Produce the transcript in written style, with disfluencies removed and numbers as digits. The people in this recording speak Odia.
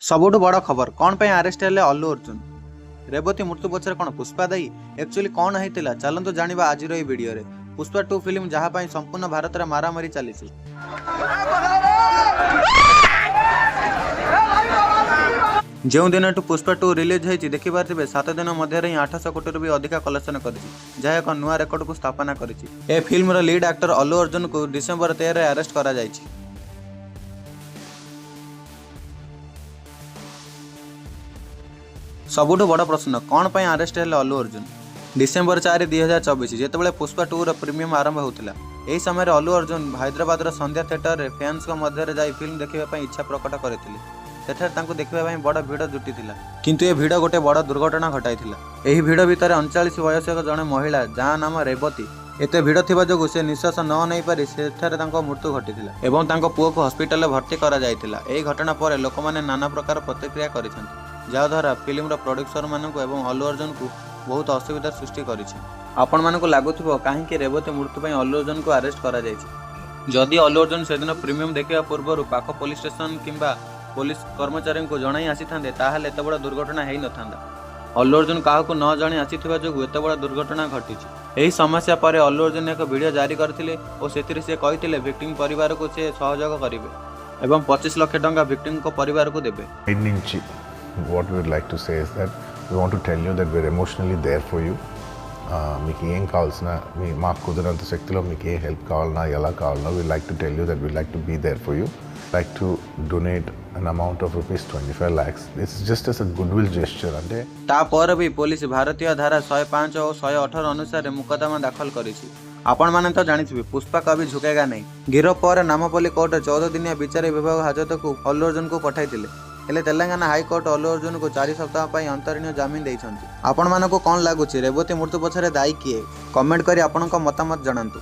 ସବୁଠୁ ବଡ଼ ଖବର, କ'ଣ ପାଇଁ ଆରେଷ୍ଟ ହେଲେ ଅଲ୍ଲୁ ଅର୍ଜୁନ? ରେବତୀ ମୃତ୍ୟୁ ପଛରେ କ'ଣ ପୁଷ୍ପା ଦାୟୀ? ଆକ୍ଚୁଆଲି କ'ଣ ହେଇଥିଲା, ଚାଲନ୍ତୁ ଜାଣିବା ଆଜିର ଏହି ଭିଡ଼ିଓରେ। ପୁଷ୍ପା 2 ଫିଲ୍ମ, ଯାହା ପାଇଁ ସମ୍ପୂର୍ଣ୍ଣ ଭାରତରେ ମାରାମାରି ଚାଲିଛି। ଯେଉଁ ଦିନଠୁ ପୁଷ୍ପା 2 ରିଲିଜ୍ ହେଇଛି, ଦେଖିପାରୁଥିବେ 7 ଦିନ ମଧ୍ୟରେ ହିଁ 800 କୋଟିରୁ ବି ଅଧିକା କଲେକ୍ସନ କରିଛି, ଯାହା ଏକ ନୂଆ ରେକର୍ଡକୁ ସ୍ଥାପନା କରିଛି। ଏ ଫିଲ୍ମର ଲିଡ୍ ଆକ୍ଟର ଅଲ୍ଲୁ ଅର୍ଜୁନଙ୍କୁ ଡିସେମ୍ବର 13ରେ ଆରେଷ୍ଟ କରାଯାଇଛି। ସବୁଠୁ ବଡ଼ ପ୍ରଶ୍ନ, କ'ଣ ପାଇଁ ଆରେଷ୍ଟ ହେଲେ ଅଲ୍ଲୁ ଅର୍ଜୁନ? ଡିସେମ୍ବର 4, 2024, ଯେତେବେଳେ ପୁଷ୍ପା 2ର ପ୍ରିମିୟର ଆରମ୍ଭ ହେଉଥିଲା, ଏହି ସମୟରେ ଅଲ୍ଲୁ ଅର୍ଜୁନ ହାଇଦ୍ରାବାଦର ସନ୍ଧ୍ୟା ଥିଏଟରରେ ଫ୍ୟାନ୍ସଙ୍କ ମଧ୍ୟରେ ଯାଇ ଫିଲ୍ମ ଦେଖିବା ପାଇଁ ଇଚ୍ଛା ପ୍ରକଟ କରିଥିଲେ। ସେଠାରେ ତାଙ୍କୁ ଦେଖିବା ପାଇଁ ବଡ଼ ଭିଡ଼ ଜୁଟିଥିଲା, କିନ୍ତୁ ଏ ଭିଡ଼ ଗୋଟେ ବଡ଼ ଦୁର୍ଘଟଣା ଘଟାଇଥିଲା। ଏହି ଭିଡ଼ ଭିତରେ 39 ବୟସୀୟ ଜଣେ ମହିଳା, ଯାହା ନାମ ରେବତୀ, ଏତେ ଭିଡ଼ ଥିବା ଯୋଗୁଁ ସେ ନିଶ୍ୱାସ ନ ନେଇପାରି ସେଠାରେ ତାଙ୍କ ମୃତ୍ୟୁ ଘଟିଥିଲା ଏବଂ ତାଙ୍କ ପୁଅକୁ ହସ୍ପିଟାଲରେ ଭର୍ତ୍ତି କରାଯାଇଥିଲା। ଏହି ଘଟଣା ପରେ ଲୋକମାନେ ନାନା ପ୍ରକାର ପ୍ରତିକ୍ରିୟା କରିଛନ୍ତି, ଯାହାଦ୍ୱାରା ଫିଲ୍ମର ପ୍ରଡ୍ୟୁସରମାନଙ୍କୁ ଏବଂ ଅଲ୍ଲୁ ଅର୍ଜୁନଙ୍କୁ ବହୁତ ଅସୁବିଧା ସୃଷ୍ଟି କରିଛି। ଆପଣମାନଙ୍କୁ ଲାଗୁଥିବ, କାହିଁକି ରେବତୀ ମୃତ୍ୟୁ ପାଇଁ ଅଲ୍ଲୁ ଅର୍ଜୁନଙ୍କୁ ଆରେଷ୍ଟ କରାଯାଇଛି? ଯଦି ଅଲ୍ଲୁ ଅର୍ଜୁନ ସେଦିନ ପ୍ରିମିୟର ଦେଖିବା ପୂର୍ବରୁ ପାଖ ପୋଲିସ ଷ୍ଟେସନ କିମ୍ବା ପୋଲିସ କର୍ମଚାରୀଙ୍କୁ ଜଣାଇ ଆସିଥାନ୍ତେ, ତାହେଲେ ଏତେ ବଡ଼ ଦୁର୍ଘଟଣା ହେଇନଥାନ୍ତା। ଅଲ୍ଲୁ ଅର୍ଜୁନ କାହାକୁ ନ ଜଣାଇ ଆସିଥିବା ଯୋଗୁଁ ଏତେ ବଡ଼ ଦୁର୍ଘଟଣା ଘଟିଛି। ଏହି ସମସ୍ୟା ପରେ ଅଲ୍ଲୁ ଅର୍ଜୁନ ଏକ ଭିଡ଼ିଓ ଜାରି କରିଥିଲେ ଓ ସେଥିରେ ସେ କହିଥିଲେ, ଭିକ୍ଟିମ୍ ପରିବାରକୁ ସେ ସହଯୋଗ କରିବେ ଏବଂ 25 ଲକ୍ଷ ଟଙ୍କା ଭିକ୍ଟିମଙ୍କ ପରିବାରକୁ ଦେବେ। Side నుంచి what we would like to say is that we want to tell you that we're emotionally there for you. మీకు ఏం కావాల్సిన, మీ మాకు కుదిరినంత శక్తిలో మీకు ఏ హెల్ప్ కావాలన్నా, ఎలా కావాలన్నా, we like to tell you that we like to be there for you, like to donate an amount of ₹25 lakhs. It's just as a goodwill gesture. అంటే ତାପରେ ବି ପୋଲିସ ଭାରତୀୟ ଧାରା 105 ଓ 118 ଅନୁସାରେ ମୁକଦ୍ଦମା ଦାଖଲ କରିଛି। ଆପଣମାନେ ତ ଜାଣିଥିବେ, ପୁଷ୍ପା କଭି ଝୁକେଗା ନାହିଁ। ଗିରଫ ପରେ ନାମପଲ୍ଲୀ କୋର୍ଟ 14 ଦିନିଆ ବିଚାର ବିଭାଗ ହାଜତକୁ ଅଲ୍ଲୁ ଅର୍ଜୁନଙ୍କୁ ପଠାଇଥିଲେ। ହେଲେ ତେଲେଙ୍ଗାନା ହାଇକୋର୍ଟ ଅଲ୍ଲୁ ଅର୍ଜୁନଙ୍କୁ 4 ସପ୍ତାହ ପାଇଁ ଅନ୍ତରୀଣ ଜାମିନ ଦେଇଛନ୍ତି। ଆପଣମାନଙ୍କୁ କ'ଣ ଲାଗୁଛି, ରେବତୀ ମୃତ୍ୟୁ ପଛରେ ଦାୟୀ କିଏ? କମେଣ୍ଟ କରି ଆପଣଙ୍କ ମତାମତ ଜଣାନ୍ତୁ।